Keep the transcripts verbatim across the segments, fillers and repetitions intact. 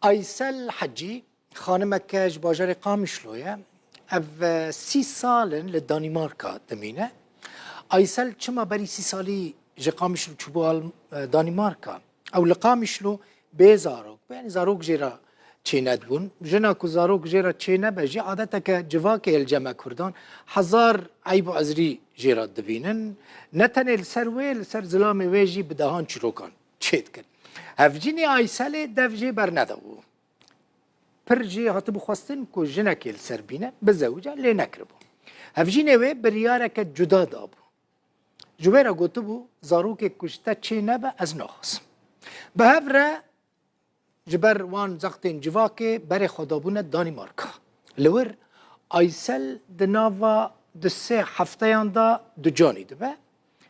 Aysel Hecî, xanimeke ji bajarê Qamişlo ye. Ev, e, sî sal in li Danîmarka dimîne. Aysel çima berî sî salî ji Qamişlo çûbû Al-, e, Danîmarka? Ew li Qamişlo bê zarok bû, yanî zarok jê re çênedibûn. Jina ku zarok jê re çênebe jî adeteke civakê ye li cem me Kurdan. Hezar eyb û ezrî jê re dibînin. Ne tenê li ser wê, li ser zilamê wê jî bi dehan çîrokan çêdikin. Hevjînê Ayselê dev jê bernedabû. Pir jî hatibû xwestin ku jinekê li ser bîne, bizewice, lê nekiribû. Hevjînê wê biryareke cuda dabû. Ji wê re gotibû, zarokê ku ji te çê nebe, ez naxwazim. Bi hev re ji ber wan zextên civakê berê xwe dabûne Danîmarka. Li wir Aysel di nava du sê hefteyan de ducanî dibe.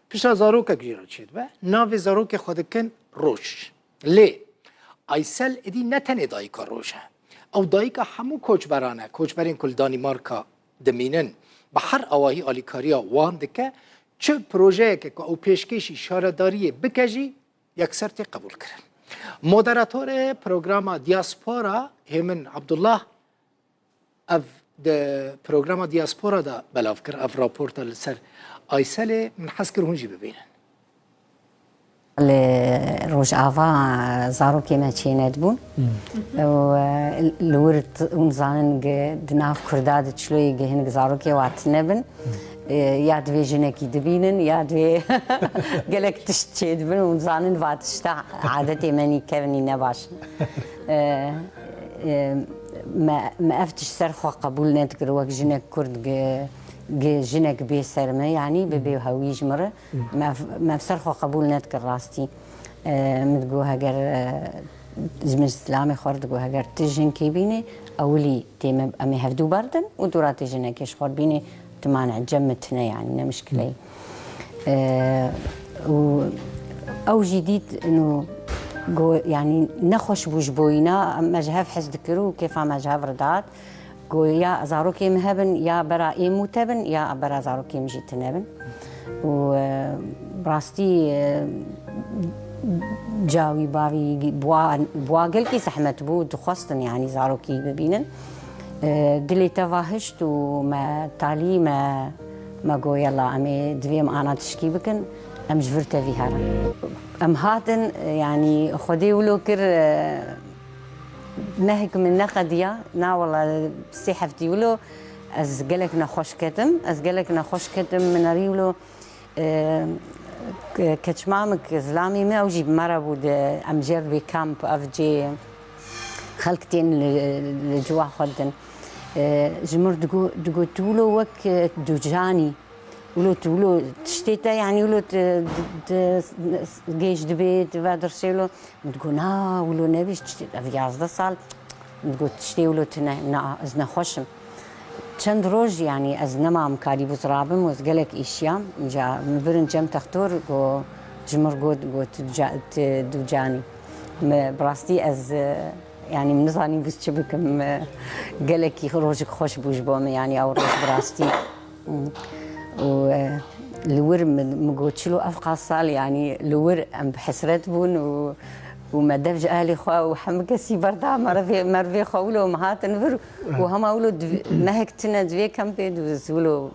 Pişta zarokek jê re çêdibe. Navê zarokê xwe dikin Roj. Lê Aysel êdî ne tenê dayika Roj e. Ew dayika hemû koçberan e. Koçberên ku li Danîmarka dimînin. Bi her awahî alîkariya wan dike. Çi projeyeke ku ew pêşkêşî şaredariyê bike jî yekser tê qebûlkirin. Moderatorê programa Diaspora Hêmin Abdullah ev di programa Diaspora de belav kir, ev raporta li ser Ayselê. Min hez kir hûn jî bibînin. Li Rojava zarokê me çênedibûn. Û, e, li wir t-, hûn zanin gi-, di nav Kurda di çiloyê gi hinek zarokê wa tine bin. E, ya divê jinekî dibînin, ya divê gelek tişt çêdibin û zanin va tişta adetê me nî kevnî ne baş. E, e, me, me ev tişt ser xwe qebûl nedikir wek jinek Kurd gi, gi jinek bê ser me, yanî bibê hewî ji min re. Me ev, me ev ser xwe qebûl nedikir rastî. E, min digot heger, e, ji min ji zilamê xwe re digot heger tu jinkê bînî, ewilî tê me, em ê hevdû berdin û dûra tê jinekê ji xwe re bînî, tu mane cem min tine, yanî ne mişkileyî. E, û ew jî dît, ino, go, yanî nexweş bû ji bo wîna, me ji hev hez dikir û kêfa me ji hev re dihat. Go ya zarokê min hebin, ya bera êm û te bin, ya bera zarokê min jî tine bin. Û, e, bi rastî, e, cawî bavî bi wa, bi wa gelkî zehmet bû, dixwestin, yanî zarokî bibînin. E, dilê te va hişt û me talî me, me go yela em ê divê em ana tişkî bikin, em ji vir tevî herin. Em hatin, e, yanî Xwedê wilo kir, e, Mehek min neqediya, na wela sê heftî wilo ez gelek nexweş ketim. Ez gelek nexweş ketim, min erî wilo, e, ke-, keçmamik zilamê me, ew jî bi me re bû, di, em jê re dibê kamp, ev cê xelk tên li, li ciwa xwe didin. E, ji mir digo-, digot, tu wilo wek, e, ducanî. Wilo tu, wilo tiştê te, yanî wilo tu, tu, tu gêj dibê, tu vedirşê wilo. Min digot, na, wilo nebî, tiştê, ev yazdeh sal. Min digot, tiştê wilo tune, na, ez nexweş im. Çend roj, yanî, ez nemam, karîbû zirabim, ez gelek îşiyam. Înca min birin cem textor, got, ji mir got, got, tu ca-, tu ducanî. Me, bi rastî ez, e, yanî, min nizanî bû çi bikim. Me, gelekî rojek xweş bû ji bo min, yanî, ew roj bi rastî. Û, e, li wir min, min got, çilo ev qas sal, yanî li wir em bi hesret bûn û, û me dev ji ehlê xwe û hemû kesî berda merivê, merivê xwe wilo em hatin vir û hema wilo div-, mehek tine di vê kempê di wilo.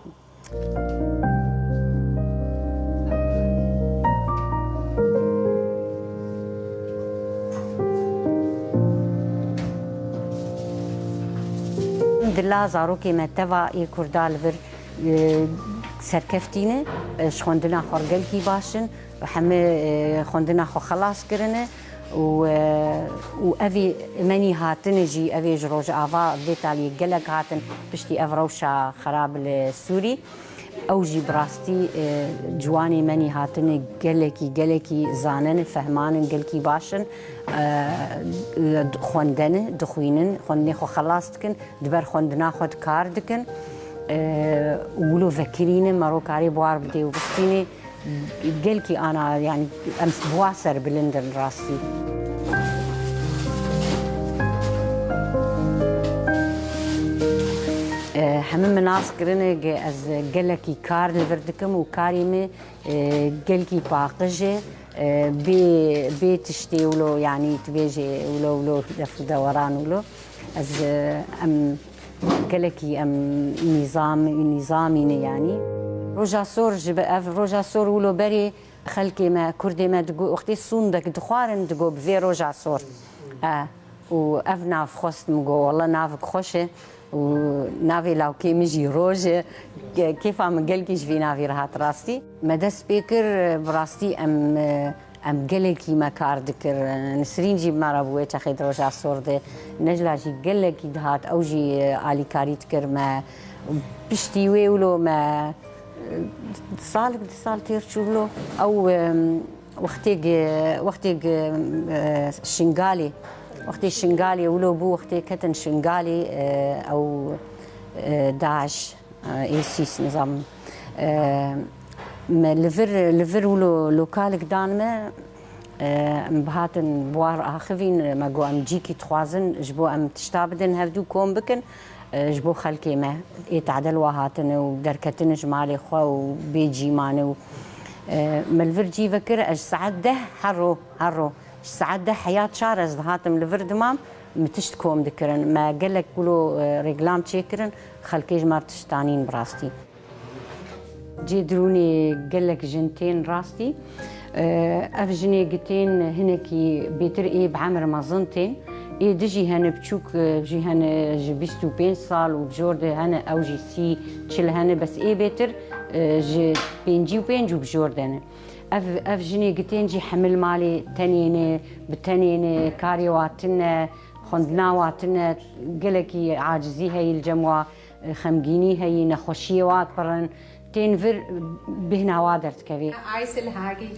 Dila zarokê me teva ê Kurda li vir e, serkeftî ne, e, ji xwendina xwe re gelkî baş in, hemî, e, xwendina xwe xelas kirine û, e, û evî menî hatine jî, evê ji Rojava vê taliyê gelek hatin piştî ev rewşa xerab li Sûrî. Ew jî bi rastî, e, ciwanê menî hatine gelekî, gelekî zanin, fehmanin, gelkî baş in, e, e, xwendene, dixwînin, xwendinê xwe xelas dikin. Di ber xwendina xwe di kar dikin. E, wilo vekirî ne, mero karê bi war bidê û bistînê. Gelkî ana, yanî em bi wa serbilind in rastî. E, hemî min nas kirine, ez gelekî kar li vir dikim û karê min, e, gelkî paqij e, e, bê, bê tiştê wilo, yanî tu bêjê wilo, wilo def û deweran wilo. Ez, e, em gelekî em nîzam, nîzamî ne yanî. Roja sor ji bi ev roja sor wilo berê xelkê me, kurdê me digo, wextê sûndek dixwarin digo bi vê roja sor. E, û ev nav xwest min got, walla navik xweş e û navê lawkê min jî Roj e. Ke-, kêfa min gelkî ji vî navî re hat rastî. Me dest pê kir, bi rastî em, em gelekî me kar dikir. Nisrîn jî bi me re bû wê çaxê di roja sor de. Necla jî gelekî dihat, ew jî alîkarî dikir me. Piştî wê wilo me, salik di sal têr çû wilo. Ew, em, Wextê ge-, wextê ge-, e, Şingalê, wextê Şingalê wilo bû, wextê ketin Şingalê, e, ew, e, DAIŞ, e, ISIS nizam. E, me li vir, li vir wilo lokalik dan me, e, em bihatin buwar axivîn, me got em cîkî dixwazin, ji bo em tişta bidin, hevdû kom bikin. E, ji bo xelkê me ê tadel wa hatine û derketine ji malê xwe û bê cî mane û, e, me li vir cî vekir, ez ji saet deh her ro, her ro, ji saet deh heya çar ez dihatim li vir dimam, min tişt kom dikirin. Me gelek wilo, e, reklam çêkirin, xelkê ji me re tişt anîn bi rastî. Cê dirûnê gelek jin tên rastî. Ev jinê gitên hinekî bêtir ê bi emir mezin tên. Ê di jî hene biçûk, e, jî hene ji bîst û pênc sal û bi jor de hene, ew jî sî, çil hene, bes ê bêtir, e, ji pêncî û pênc û bi jor de ne. Ev, ev jinê gitên jî hemil malê tenê ne, bi tenê ne, karê wa tune, xwendina wa tune, gelekî acizî heyî li cem wa. Xemgînî heyî, nexweşiyê wa pir in, tên vir bêhna wa derdikevê. Aysel Hagî.